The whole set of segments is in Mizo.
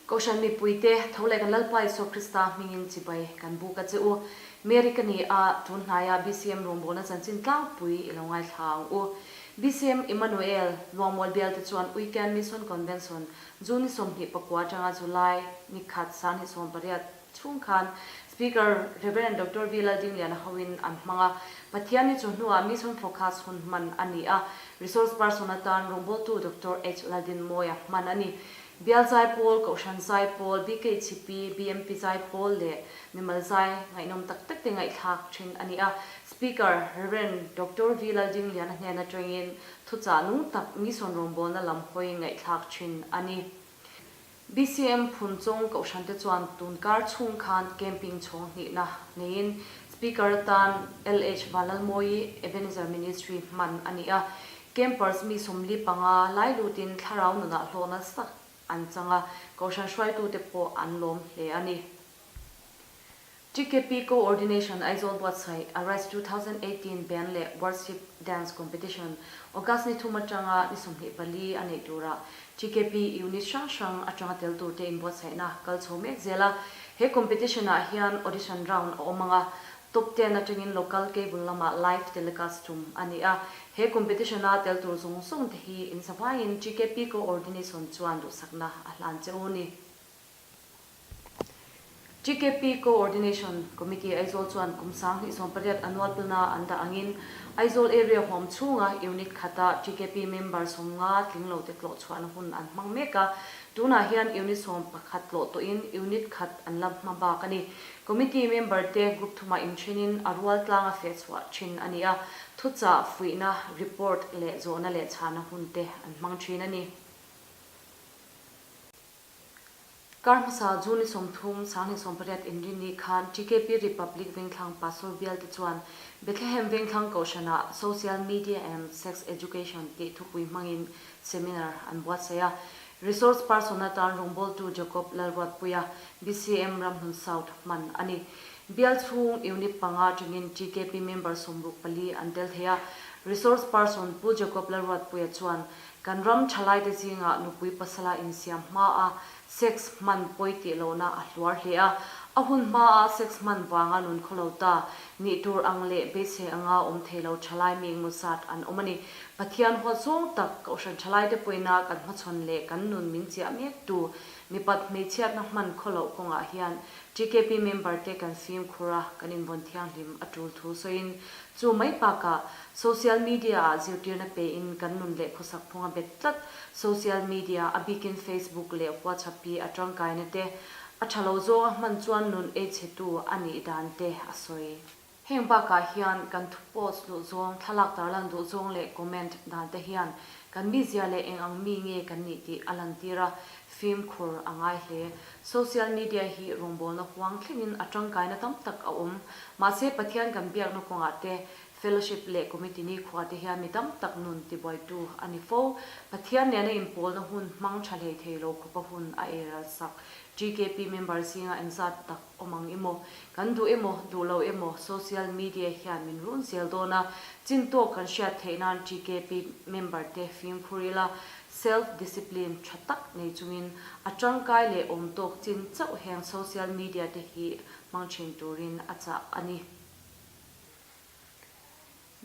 Kohhran mipuite, tho leh kan Lalpa Isua Krista hmingin chibai kan buk a che u. Mary ka ni a, tun hnaia BCM rawngbawlna chanchin tlangpui i lo ngaithla ang u. BCM Emmanuel, Luangmual bialte chuan Weekend Mission Convention June ni 24 atanga July ni khat 2018 chhung khan Speaker Rev. Doctor V. Laldingliana hoin an hmang a, Pathianni chu hnuah Mission Focus hun hman a ni a, Resource Person atan rawngbawltu Doctor H. Laldinmawia hman a ni. Bial Zaipawl, Kohhran Zaipawl, BKHP, BMP Zaipawl leh mimal zai ngaihnawm tak tak te ngaihthlak thin a ni a. Speaker Rev. Doctor V. Laldingliana hnen atangin Thuchah nung tak mission rawngbawlna lam hawi ngaihthlak thin a ni. BCM phun chung kohhrante chuan tun kar chhung khan camping chhawng hnihna neiin Speaker atan LH Vanlalmawi Ebenezer Ministry hman a ni a. Campers mi 45 lai lutin thlarau nunah hlawhna sak an chang a, kohhran hruaitute pawh an lawm hle a ni. TKP Co-ordination Aizawl buatsaih Arise 2018 Band leh Worship Dance Competition August ni thum atanga ni 24 a neih turah TKP unit hrang hrang atanga tel turte inbuatsaihna kal chho mek zel a. He competition ah hian audition round a awm ang a, top ten atangin local cable lamah live telecast tum a ni a. He competition a tel tur zawng zawng te hi inzavaiin TKP Co-ordination chuan duhsakna a hlan che u a ni. TKP Co-ordination Committee Aizawl chuan kum 2018 annual plan-a an dah angin Aizawl area huam chhunga unit khata TKP member 50 tling lote tlawh chhuahna hun an hmang mek a. Tunah hian unit 11 tlawh tawhin unit khat an la hma bak a ni. Committee member te group thumah inthenin a rual tlanga feh chhuah thin a ni a, thuchah, fuihna, report leh zawhna leh chhana hun te an hmang thin a ni. Kar hmasa June ni 30, 2018 inrinni khan TKP Republic Vengthlang Pastor bialte chuan Bethlehem Vengthlang Kohhranah Social Media and Sex Education tih thupui hmangin seminar an buatsaih a. Resource person atan rawngbawltu Jacob Lalruatpuia, BCM Ramhlun South hman a ni. Bial chhung unit panga atangin TKP member 64 an tel thei a. Resource person Pu Jacob Lalruatpuia chuan Kan ram thalaite zingah nupui pasala insiam hmaa sex hman pawi tih lohna a hluar hle a. A hun hmaa sex hman vanga nun khaw lo ta, nih tur ang leh beisei anga awm thei lo thalai mi engmawzat an awm a ni. Pathian huat zawng tak Kohhran thalaite pawina kan hmachhawn leh kan nun min chiah mektu mipat hmeichhiatna hman khaw loh kawngah hian TKP member te kan fimkhur a, kan invawn thianghlim a tul thu sawiin chu mai bakah Social media ah zirtirna pein kan nun leh khawsak phung a bet tlat. Social media, a bikin Facebook leh WhatsApp hi a tangkaina te, a tha lo zawng a hman chuan nun ei chhetu a nih dan te a sawi. Heng bakah hian kan thu post luh zawng, thlalak tarlan duh zawng leh comment dan te hian kan mizia leh eng ang mi nge kan nih tih a lantir a, fimkhur a ngai hle. Social media hi rawngbawlna huang thlengin a tangkaina tam tak a awm. Mahse Pathian kan biakna kawngah te Fellowship leh Committee ni khua te hian mi tam tak nun tibuaitu a ni fo. Pathian nena inpawlna hun hmang tha hlei thei lo khawpa hun a ei ral sak. TKP member zinga engzat tak awm ang emaw, kan duh emaw, duh lo emaw social media hian min run zel dawn a, chin tawk kan hriat theih nan TKP member te fimkhur ila, self discipline tha tak nei chungin a tangkai leh awm tawk chin chauh heng social media te hi hmang thin turin a chah a ni.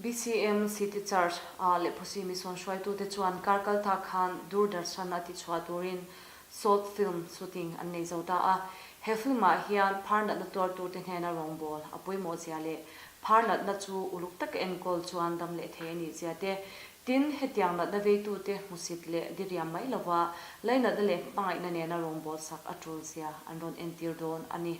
BCM City Church ah Leprosy Mission hruaitute chuan kar kalta khan Doordarshan a tichhuah turin short film shooting an nei zo ta a. He film ah hian phar natna tuartute hnena rawngbâwl a pawimawh zia leh phar natna chu uluk taka enkawl chuan dam leh thei a nih zia te, tin, hetiang natna veitute hmusit leh diriam mai lova lainatna leh hmangaihna nena rawngbâwl sak a tul zia an rawn entir dawn a ni.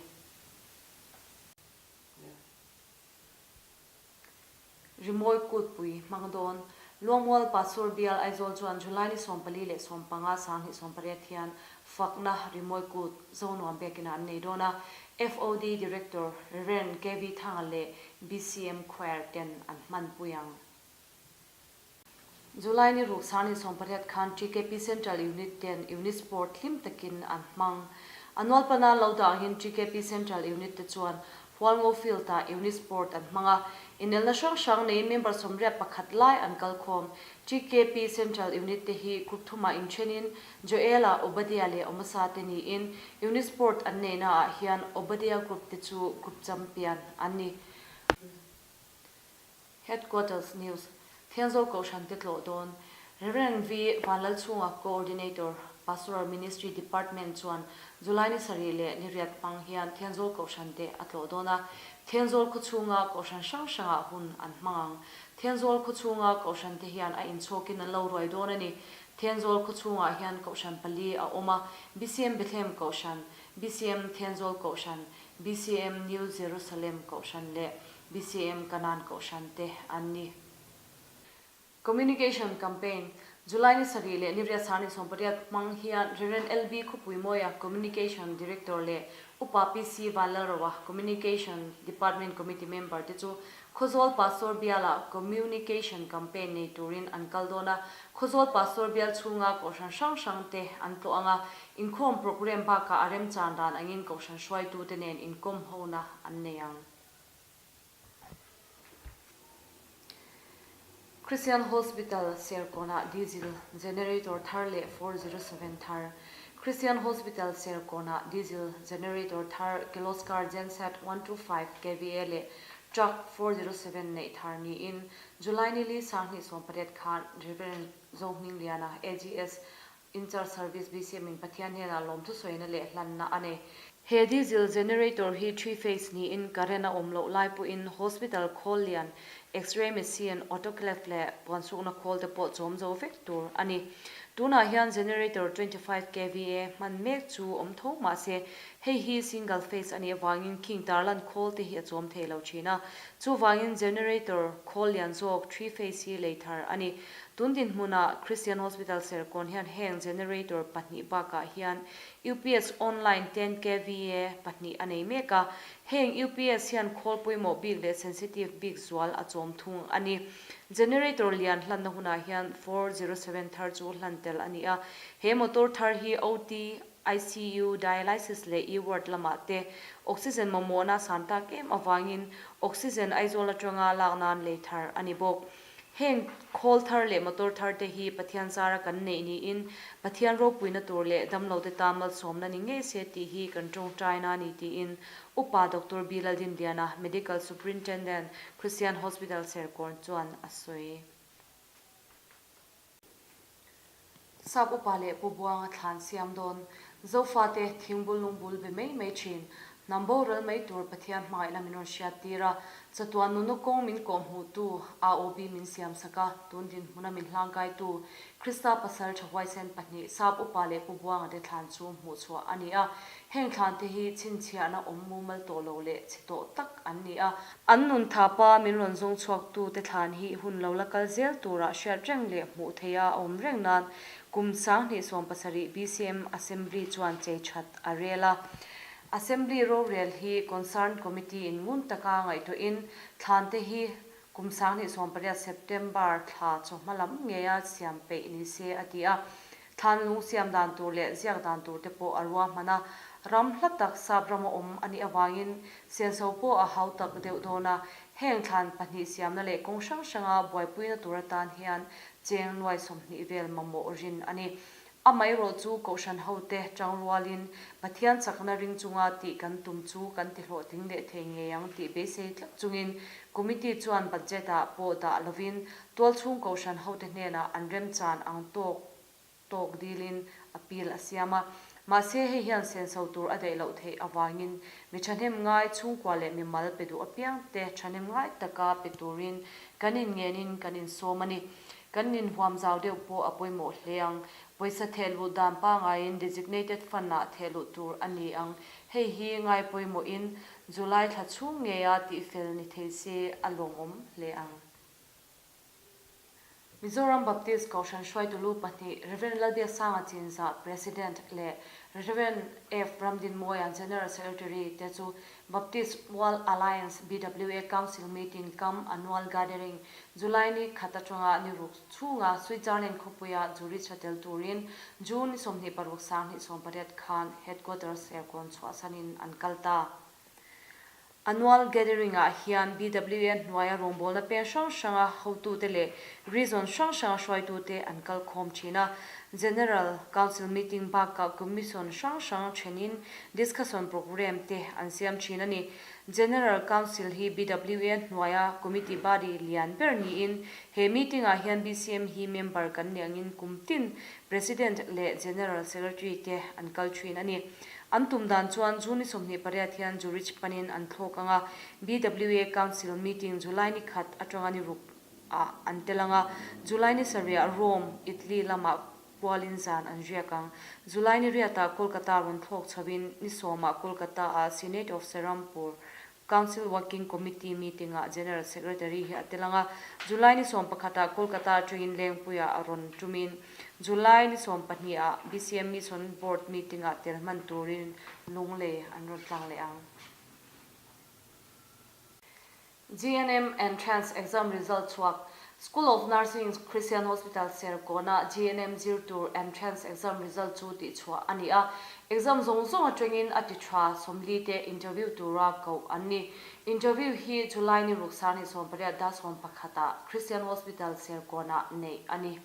Rimawi kutpui hmang dawn. Luangmual Pasur bial Aizawl chuan July ni 14 leh 15 2018 hian fakna rimawi kut Zonuam biakina an nei dawn a, FOD Director Rev. KV Thanga leh BCM Choir ten an hmanpui ang. July ni ruk 2018 khan TKP Central Unit ten Unit Sport hlim takin an hmang. A nualpana lo dah angin TKP Central Unit te chuan Hualngo Field-ah Unisport an hmang a, inelna hrang hrang neiin member 81 lai an kal khawm. TKP Central Unit te hi group thumah inthenin Joel-a, Obadiah leh Omosa te niin Unisport an neihnaah hian Obadiah group te chu group champion an ni. Headquarters News, Thianzawl Kohhran te tlawh dawn, Rev. V. Vanlalchhunga Coordinator, Pastoral Ministry Department chuan July ni sarih leh ni riat hmang hian Thianzawl Kohhran te a tlawh dawn a, Thianzawl khawchhunga Kohhran hrang hrangah hun an hmang ang. Thianzawl khawchhunga Kohhran te hian a inchhawkin an lo ruai dawn a ni. Thianzawl khawchhungah hian Kohhran pali a awm a, BCM Bethlehem Kohhran, BCM Thianzawl Kohhran, BCM New Jerusalem Kohhran leh BCM Kanan Kohhran te an ni. Communication Campaign, July ni sarih leh ni riat sang ni 18 hmang hian Rev. LB Khawpuimawia Communication Director leh Upa PC Vanlalroa Communication Department Committee Member te chu Khawzawl Pastor Bialah Communication Campaign nei turin an kal dawn a, Khawzawl Pastor Bial chhunga Kohhran hrang hrang te an tlawh ang a, inkhawm programme bakah a remchan dan angin Kohhran hruaitute nen inkawm hona an nei ang. Christian Hospital Serkawnah Diesel Generator thar leh 407 thar Christian Hospital Serkawnah Diesel Generator thar Kirloskar Genset 125 kva leh Truck 407 neih thar niin July ni li 2018 khan Rev. Zohmingliana, AGS, Incharge Service BCM in Pathian hnenah lawmthu sawina leh hlanna a nei. He diesel generator hi three phase niin current a awm loh lai pawhin hospital khawl lian, X-ray machine, autoclave leh puansukna khawl te pawh chawm zo vek tur a ni. Tunah hian generator 25 kVA hman mek chu awm tho mah se hei hi single phase a nih avangin khing tarlan khawl te hi a chawm thei lo thin a. Chuvangin generator khawl lian zawk three phase hi lei thar a ni. Tun dinhmunah Christian Hospital Serkawn hian heng generator pahnih bakah hian UPS online 10 kVA pahnih a nei mek a, heng UPS hian khawl pawimawh bik leh sensitive bik zual a chawm thung a ni. Generator lian hlanna hunah hian 407 thar chu hlan tel a ni a, he motor thar hi OT, ICU, dialysis leh E-ward lamah te oxygen mamawhna san tak em avangin oxygen Aizawl atanga lak nan lei thar a ni bawk. Heng khawl thar leh motor thar te hi Pathian zara kan neih niin Pathian ropuina tur leh damlote tan malsawmna ni ngei se tih hi kan tawngtaina a ni tiin Upa Doctor B. Laldinliana, Medical Superintendent, Christian Hospital Serkawn chuan a sawi. Sap upa leh Pu Buanga thlan siam dawn. Zofate thingbul lungbul be mai mai thin. Hnam boral mai tur Pathian hmangaihna min rawn hriat tir a, chatuan nunna kawng min kawhhmuhtu AOB min siam sak a, tun dinhmuna min hlangkaitu Krista pasal tha huaisen pahnih Sap upa leh Pu Buanga te thlan chu hmuh chhuah a ni a. Heng thlan te hi chhinchhiahna awm mumal tawh lo leh chhe tawh tak an ni a. An nun thapa min rawn zawng chhuaktu te thlan hi hun lo la kal zel turah hriat reng leh hmuh theiha a awm reng nan kum 2017 BCM Assembly chuan chei that a rel a. Assembly rorel hi Concerned Committee in ngun taka ngaihtuahin thlan te hi kum 2018 September thla chawhma lam ngeia siam peih ni se a ti a. Thlan lung siam dan tur leh ziak dan tur te pawh a ruahman a, ram hla tak sap rama awm a nih avangin senso pawh a hau tak deuh dawn a, heng thlan pahnih siamna leh kawng hrang hranga buaipuina tur atan hian cheng nuai 20 vel mamawh rin a ni. Amaherawh chu Kohhran hote tangrualin Pathian chakna ring chunga tih kan tum chu kan ti hlawhtling leh thei ngei ang tih beisei tlat chungin Committee chuan budget-ah pawh dah lovin tualchhung Kohhran hote hnenah an remchan ang tawk tawk dilin appeal a siam a. Mahse, hei hian senso tur a daih loh theih avangin mi thahnem ngai chhungkua leh mimal pe duh apiang te thahnem ngai taka pe turin kan inngenin kan insawm a ni. Kan inhuam zau deuh pawh a pawimawh hle ang. Pawisa thehluh dan pangaiin designated fund-ah thehluh tur a ni ang. Hei hi ngai pawimawhin July thla chhung ngeia tihfel ni thei se a lawmawm hle ang. Mizoram Baptist Kohhran hruaitu lu pahnih Rev. Lalbiaksanga Chinzah, President, leh Rev. F. Ramdinmawia, General Secretary, te chu Baptist World Alliance, BWA, Council Meeting kam Annual Gathering, July ni khat atanga ni ruk chhunga Switzerland khawpuia Zurich a tel turin June ni 26 28 khan Headquarters Serkawn chhuahsanin an kal ta. Annual Gathering ah hian BWA hnuaia rawngbawlna peng hrang hranga hotute leh Region hrang hranga hruaitute an kal khawm thin a. General Council meeting bakah Commission hrang hrang thenin discussion programme te an siam thin a ni. General Council hi BWA hnuaia committee body lian ber niin he meeting ah hian BCM hi member kan nih angin kum tin President leh General Secretary te an kal thin a ni. An tum dan chuan June ni 28 hian Zurich panin an thlawk ang a, BWA Council meeting July ni khat atanga ni ruk ah an tel ang a, July ni sarihah Rome, Italy lamah kualin zan an riak ang. July ni riatah Kolkata rawn thlawk chhoin ni sawmah Kolkata ah Senate of Serampore Council Working Committee meeting-ah General Secretary hi a tel ang a, July ni sawmpakhatah Kolkata atangin Lengpuiah a rawn tumin July ni sawmpahnih-ah BCM Mission Board meeting-ah tel hman turin Lunglei an rawn tlang leh ang. GNM Entrance Exam Result chhuak, School of Nursing Christian Hospital Serkawnah GNM zir tur Entrance Exam result chu tihchhuah a ni a, exam zawng zawng atangin a ti tha 40 te interview tura koh an ni. Interview hi July ni ruk sarhnih 18 dar 11 ah Christian Hospital Serkawnah neih a ni.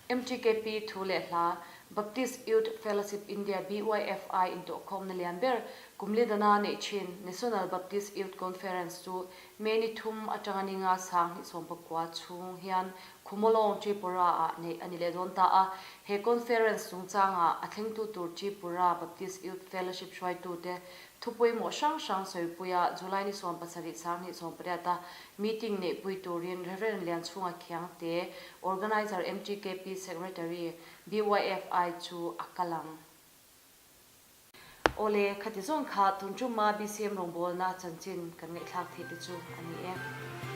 MTKP thu leh hla, Baptist Youth Fellowship India, BYFI, intawhkhawmna lian ber, kum lidana neih thin National Baptist Youth Conference chu May ni thum atanga ni nga 2019 chhung hian Khumolong, Tripura-ah neih a ni leh dawn ta a. He conference chungchanga a thlengtu tur Tripura Baptist Youth Fellowship hruaitute Thu pawimawh hrang hrang sawipuia July ni 17 2018 a meeting neihpui turin Rev. Lianchhunga Khiangte, Organiser MTKP Secretary, BYFI chu a kal ang. Awle, khati zawng kha tun tuma BCM rawngbawlna chanchin kan ngaihthlak theih te chu a ni e.